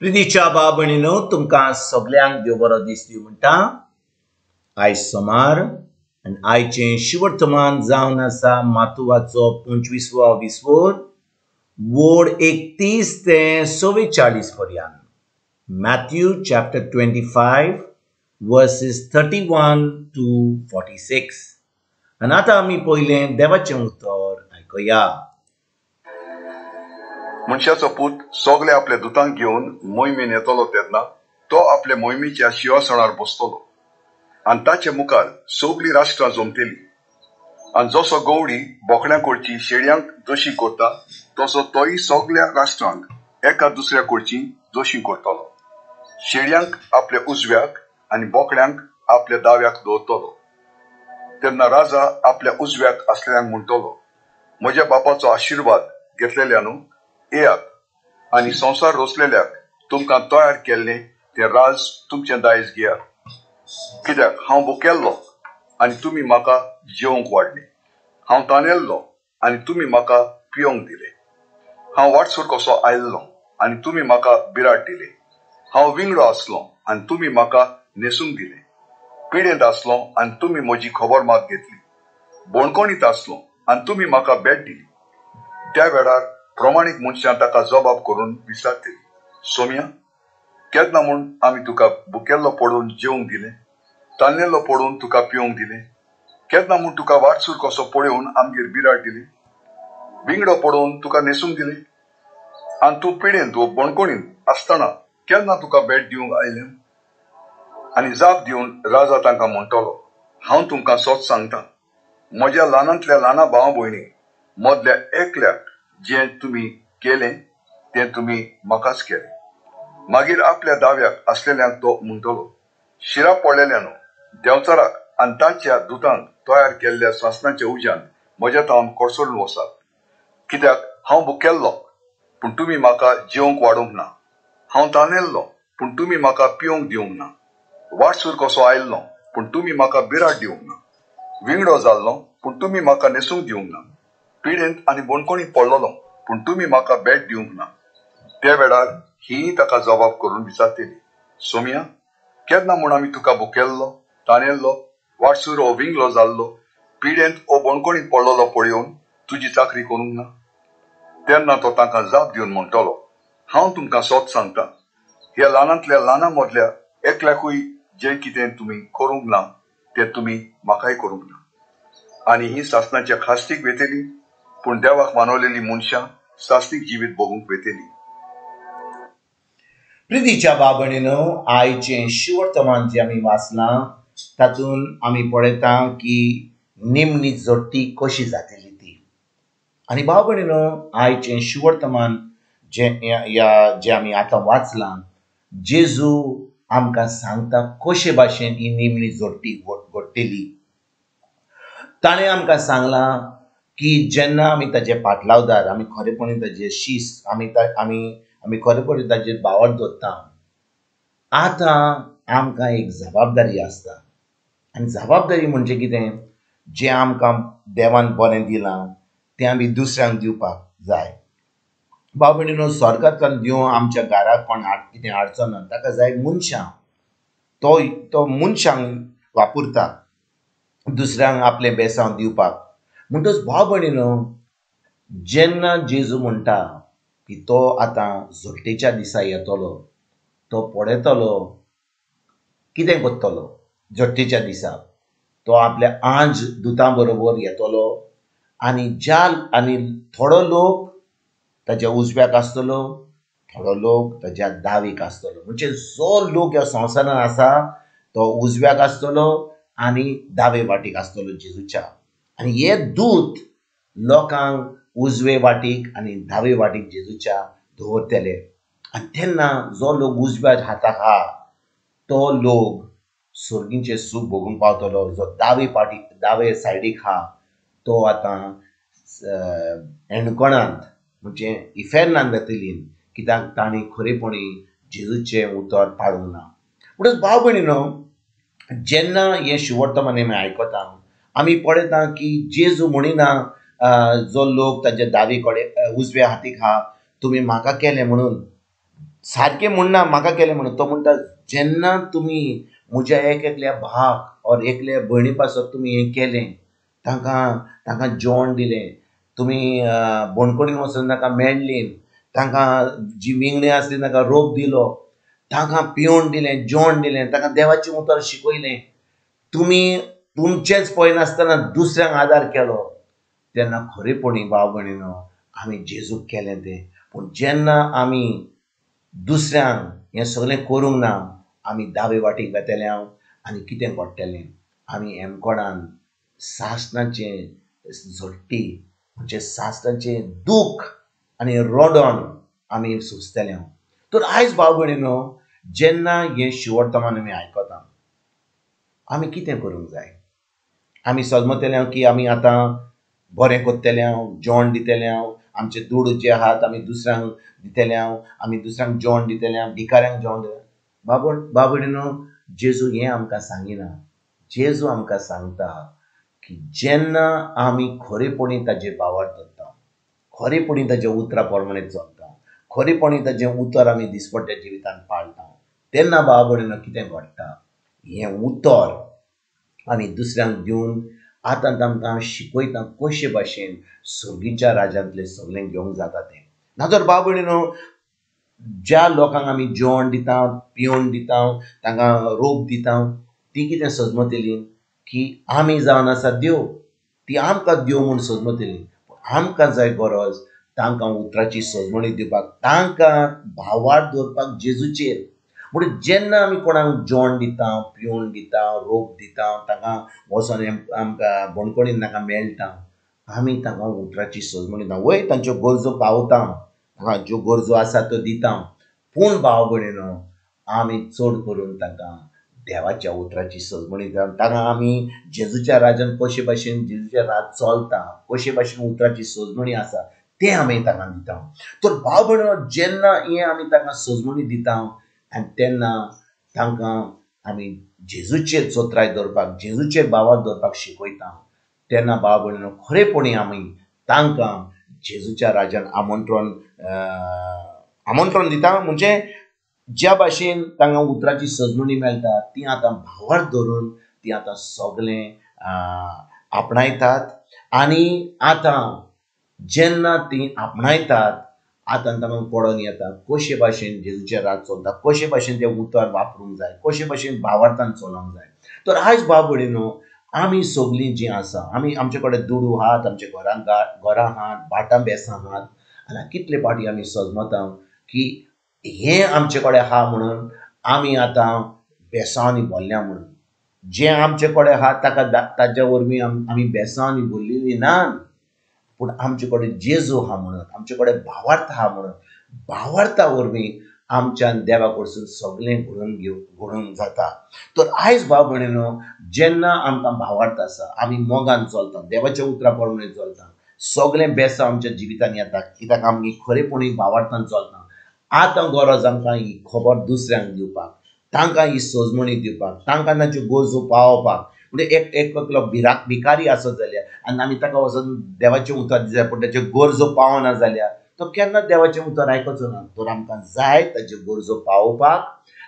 प्रितीच्या भाव भयणीनो, तुमकां सगल्यांक देव बरो दीस दिवं म्हणटा. आयज सोमार आनी आयचें शिवर्तमान जावन आसा मातुवाचो 25वो विस्वोर, वोड 31 ते 44 पर्यंत. Matthew chapter 25 verses 31 to 46. आनी आतां आमी पयलें देवाचें उतर आयकुया. मनशाचो पूत सगळे आपल्या दुतांक घेवन मोहिमेन येतलो तेन्ना तो आपल्या मोहिमेच्या शिंवासणार बसतलो आनी ताचे मुखार सगळीं राष्ट्रां जमतली. आनी जसो गवडी बोकड्यां कडची शेळयांक दोशी करता तसो तोय सगळ्या राष्ट्रांक एका दुसऱ्या कडची दोशी करतलो. शेळयांक आपल्या उजव्याक आनी बोकड्यांक आपल्या दाव्याक दवरतलो. तेन्ना राजा आपल्या उजव्याक आसलेल्यांक म्हणटलो, म्हज्या बापाचो आशिर्वाद घेतलेल्यानू येयात आनी संवसार रचलेल्याक तुमकां तयार केल्लें तें राज तुमचें दायज घेयात. कित्याक हांव भुकेल्लो आनी तुमी म्हाका जेवंक वाडलें, हांव तानेल्लो आनी तुमी म्हाका पिवंक दिलें, हांव वाटसूर कसो आयिल्लो आनी तुमी म्हाका बिराड दिलें, हांव विंगडो आसलो आनी तुमी म्हाका न्हेसूंक दिलें, पिडेंत आसलो आनी तुमी म्हजी खबर मात घेतली, बणकोणीत आसलो आनी तुमी म्हाका भेट दिली. त्या वेळार प्रमाणीक मनशां ताका जबाब करून विचारतली, सोम्या, केन्ना म्हूण आमी तुका भुकेल्लो पडून जेवंक दिलें, तानेल्लो पडून तुका पिवंक दिलें, केन्ना म्हूण तुका वाटसूर कसो पळोवन आमगेर बिराड दिलें, विंगडो पडोवन तुका न्हेसूंक दिलें, आनी तूं पिडेंत वो बणकोणींत आसतना केन्ना तुका भेट दिवंक आयलें? आनी जाप दिवन राजा तांकां म्हणटलो, हांव तुमकां सत सांगता, म्हज्या ल्हानांतल्या ल्हाना भाव भयणी मदल्या एकल्याक जें तुमी केलें तें तुमी म्हाकाच केलें. मागीर आपल्या दाव्याक आसलेल्यांक तो म्हणटलो, शिरा पडलेल्यानो, देंवचाराक आनी ताच्या दुतांक तयार केल्ल्या सासणाच्या उज्यान म्हज्या तावन कोसळून वसात. कित्याक हांव भुकेल्लो पूण तुमी म्हाका जेवंक वाडूंक ना, हांव तानेल्लो पूण तुमी म्हाका पिवंक दिवंक ना, वाटसूर कसो आयिल्लो पूण तुमी म्हाका बिराड दिवंक ना, विंगडो जाल्लो पूण तुमी म्हाका न्हेसूंक दिवंक ना, पिडेंत आनी बणकोणीत पडलेलो पूण तुमी म्हाका भेट दिवंक ना. त्या वेळार ही ताका जबाब करून विचारतली, सोम्या, केन्ना म्हूण आमी तुका भुकेल्लो, तानेल्लो, वाटसूर ओ विंगलो जाल्लो, पिडेंत ओ बणकोणीत पडलेलो पळोवन तुजी चाकरी करूंक ना? तेन्ना तो तांकां जाप दिवन म्हणटलो, हांव तुमकां सत सांगता, ह्या ल्हानांतल्या ल्हाना मदल्या एकल्याकूय जें कितें तुमी करूंक ना तें तुमी म्हाकाय करूंक ना. आनी ही सासणाच्या खास्तीक वेतली, पूण देवाक मानवलेली मनशां सासणीक जिवीत भोगूंक वेतली. प्रितीच्या भाव भयणीनो, आयचें शिवर्तमान जें आमी वाचलां तातूंत आमी पळयता की निमणी जोडटी कशी जातली ती. आनी भाव भयणीनो, आयचें शिवर्तमान जें ह्या जें आमी आतां वाचलां, जेजू आमकां सांगता कशे भाशेन ही निमणी जोडटी घडटली. ताणें आमकां सांगलां की जेन्ना आमी ताजे पाटलावदार, आमी खरेपणी ताजे शीस, आमी आमी आमी खरेपणी ताजेर भावार्थ दवरता, आतां आमकां एक जबाबदारी आसता. आनी जबाबदारी म्हणजे कितें, जें आमकां देवान बरें दिलां तें आमी दुसऱ्यांक दिवपाक जाय. भाव भयणीनो, स्वर्गांतल्यान दिवं आमच्या घराक कोण कितें हाडचो ना, ताका जाय मनशां, तो तो मनशांक वापरता दुसऱ्यांक आपलें बेसांव दिवपाक. म्हणटच भाव भयणीनो, जेन्ना जेजू म्हणटा की तो आतां झोडटेच्या दिसा येतलो, तो पळयतलो कितें करतलो झोडटेच्या दिसा, तो आपल्या आंज दुतां बरोबर येतलो आनी ज्या आनी थोडो लोक ताज्या उजव्याक आसतलो, थोडो लोक ताज्या दावीक आसतलो. म्हणजे जो लोक ह्या संवसारांत आसा तो उजव्याक आसतलो आनी दावे वाटेक आसतलो जेजूच्या. आनी हे दूत लोकांक उजवे वाटेक आनी दावे वाटेक जेजूच्या दवरतले. आनी तेन्ना जो लोक उजव्या हाताक आहा तो लोक सर्गीचें सूख भोगूंक पावतलो, जो दावे पाटी दावे सायडीक आहा तो आतां एणकोणांत म्हणजे इफेर्नांत वेतली, कित्याक तांणी खरेपणी जेजूचें उतर पाळूंक ना. म्हणटच भाव भयणीनो, जेन्ना हें शिवर्तमान आमी आयकता आमी पळयता की जेजू म्हणिना जो लोक ताज्या दावे कडेन उजव्या हातीक आहा तुमी म्हाका केलें म्हणून, सारकें म्हणना म्हाका केलें म्हणून, तो म्हणटा जेन्ना तुमी म्हज्या एक एकल्या भाक ऑर एकल्या भयणी पासत तुमी हें केलें, तांकां तांकां जेवण दिलें, तुमी बणकणीन वचून तांकां मेळ्ळीं, तांकां जी विंगणी आसली तांकां रोग दिलो, तांकां पिवण दिलें, जेवण दिलें, तांकां देवाचें उतर शिकयलें, तुमी तुमचेंच पळयनासतना दुसऱ्यांक आदार केलो, तेन्ना खरेपणी भाव भयणीनो आमी जेजूक केलें तें. पूण जेन्ना आमी दुसऱ्यांक हें सगळें करूंक ना, आमी दावे वाटेक वेतले हांव आनी कितें घडटलें, आमी हेमकोणान सासणाचें झडटी म्हणजे सासणाचें दूख आनी रडोन आमी सोंसतले हांव. तर आयज भाव भयणीनो जेन्ना हें शिवडतमान आमी आयकता, आमी कितें करूंक जाय? आमी सजमतले हांव की आमी आतां बरें करतले हांव, जेवण दितले हांव, आमचे दुडू जे आहात आमी दुसऱ्यांक दितले हांव, आमी दुसऱ्यांक जेवण दितले हांव, भिकाऱ्यांक जेवण दितले. भाव भयणीनो जेजू हें आमकां सांगिना. जेजू आमकां सांगता की जेन्ना आमी खरेपणी ताजे भावार्थ धरता, खरेपणी ताज्या उतरा प्रमाणे चलता, खरेपणी ताजें उतर आमी दिसपट्ट्या जिवितांत पाळटा, तेन्ना भाव भयणीनो कितें घडटा, हें उतर आमी दुसऱ्यांक दिवन आतां तांकां शिकयता कशे भाशेन सर्गीच्या राज्यांतलें सगळें घेवंक जाता तें. ना तर भाव भयणीनो ज्या लोकांक आमी जेवण दिता, पिवण दिता, तांकां रोग दिता, ती कितें सजमतली की आमी जावन आसा देव, ती आमकां देव म्हूण सजमतली. आमकां जाय गरज तांकां उतराची सजमणी दिवपाक, तांकां भावार्थ दवरपाक जेजूचेर. म्हणून जेन्ना आमी कोणाक जेवण दिता, पिवण दिता, रोग दिता, तांकां वचोन आमकां बणकणीन तांकां मेळटा, आमी तांकां उतराची सजमणी दिता, वय तांच्यो गरजो पावता, तांकां ज्यो गरजो आसा त्यो दिता, पूण भाव भयणीनो आमी चड करून तांकां देवाच्या उतराची सजमणी दिता. तांकां आमी जेजूच्या राज्यान कशे भाशेन जेजूचें राज चलता, कशे भाशेन उतराची सजमणी आसा तें आमी तांकां दिता. तर भाव भयणीनो जेन्ना हें आमी तांकां सजमणी दिता आनी तेन्ना तांकां आमी जेजूचेर चोत्राय दवरपाक, जेजूचेर भावार्थ दवरपाक शिकयता, तेन्ना भाव भयणीनो खरेपणी आमी तांकां जेजूच्या राज्यान आमंत्रण आमंत्रण दिता. म्हणजे ज्या भाशेन तांकां उतराची सजमणी मेळटा ती आतां भावार्थ धरून ती आतां सगळें आपणायतात. आनी आतां जेन्ना ती आपणायतात, आतां तांकां पडोन येता कशे भाशेन जेजूचें राज चलता, कशे भाशेन तें उतर वापरूंक जाय, कशे भाशेन भावार्थान चलोवंक जाय. तर आयज भाव भयणीनो आमी सगळीं जीं आसा, आमी आमचे कडेन दुडू आहात, आमच्या घरां घरां आहात, भाटां बेसां आहात, आनी कितले फावटी आमी सजमता की हें आमचे कडेन आहा म्हणून आमी आतां बेसांवांनी भरल्या म्हणून. जें आमचे कडेन आहा ताका ताज्या वरवीं आमी बेसांवांनी भरलेलीं ना, पूण आमचे कडेन जेजू आहा म्हणून, आमचे कडेन भावार्थ आहा म्हणून, भावार्था वरवीं आमच्यान देवा कडसून सगळें घडोवन घेव घडोवन जाता. तर आयज भाव भयणीनो जेन्ना आमकां भावार्थ आसा, आमी मोगान चलता, देवाच्या उतरा प्रमाणे चलता, सगळें बेसांव आमच्या जिवितान येता, कित्याक आमी खरेपणी भावार्थान चलता. आतां गरज आमकां ही खबर दुसऱ्यांक दिवपाक, तांकां ही सजमणी दिवपाक, तांकां तांच्यो गरजो पावोवपाक. म्हणजे एक एकलो भिकारी आसत जाल्यार आनी आमी ताका वचून देवाचें उतर दिता, पूण ताच्यो गरजो पावना जाल्यार तो केन्ना देवाचें उतर आयकचो ना. तर आमकां जाय ताच्यो गरजो पावोवपाक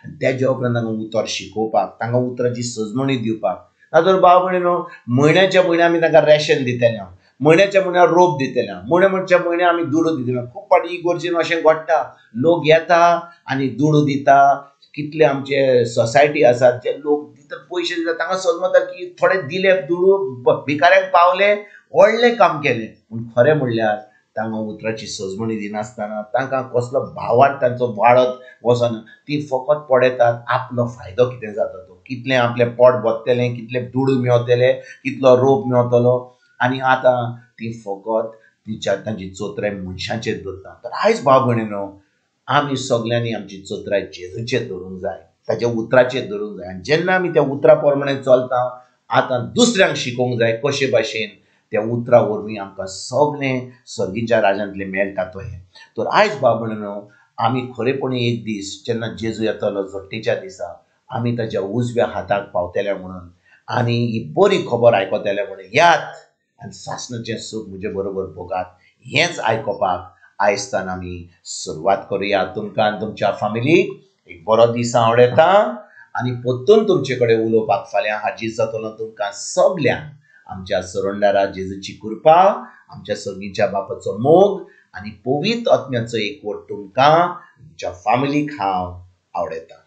आनी तेज्या उपरांत तांकां उतर शिकोवपाक, तांकां उतराची सजमणी दिवपाक. ना तर भाव भयणीनो म्हयन्याच्या म्हयन्या आमी तांकां रेशन दितले, म्हयन्याच्या म्हयन्या रोप दितले, म्हयन्या म्हयन्या आमी दुडू दितले. खूब फावटी इगर्जेन अशें घडटा, लोक येता आनी दुडू दिता. कितले आमचे सोसायटी आसात जे लोक दिता, पयशे दिता, तांकां समजता की थोडे दिले दुडू भिकाऱ्यांक पावले, व्हडलें काम केलें. पूण खरें म्हणल्यार तांकां उतराची सजमणी दिनासतना, तांकां कसलो भावार्थ तांचो वाडत वचना, ती फकत पळयतात आपलो फायदो कितें जाता तो, कितलें आपलें पोट भरतलें, कितले दुडू मेवतले, कितलो रोप मेवतलो. आनी आतां ती फकत तिच्या तांची चोत्राय मनशांचेर दवरता. तर आयज भाव भयणीनो आमी सगल्यांनी आमची चोत्राय जेजूचेर दवरूंक जाय, ताच्या उतराचेर दवरूंक जाय. आनी जेन्ना आमी त्या उतरा प्रमाणे चलता, आतां दुसऱ्यांक शिकोवंक जाय कशे भाशेन त्या उतरा वरवीं आमकां सगळें सर्गीच्या राज्यांतलें मेळटा तो हें. तर आयज भाव भयणीनो आमी खरेपणी एक दीस जेन्ना जेजू येतलो झडटेच्या दिसा, आमी ताज्या उजव्या हाताक पावतले म्हणून आनी ही बरी खबर आयकतले म्हणून यात आनी सासणाचें सूख म्हजे बरोबर भोगात. हेंच आयकोपाक आयज आमी सुरवात करुया. तुमकां आनी तुमच्या फामिलीक एक बरो दीस आवडटा आनी परतून तुमचे कडेन उलोवपाक फाल्यां हाजीर जातलो. तुमकां सगल्यांक आमच्या सरोंडारा जेजूची कृपा, आमच्या सर्गीच्या बापाचो मोग आनी पवित्र आत्म्याचो एकवट तुमकां तुमच्या फामिलीक हांव आवडटा.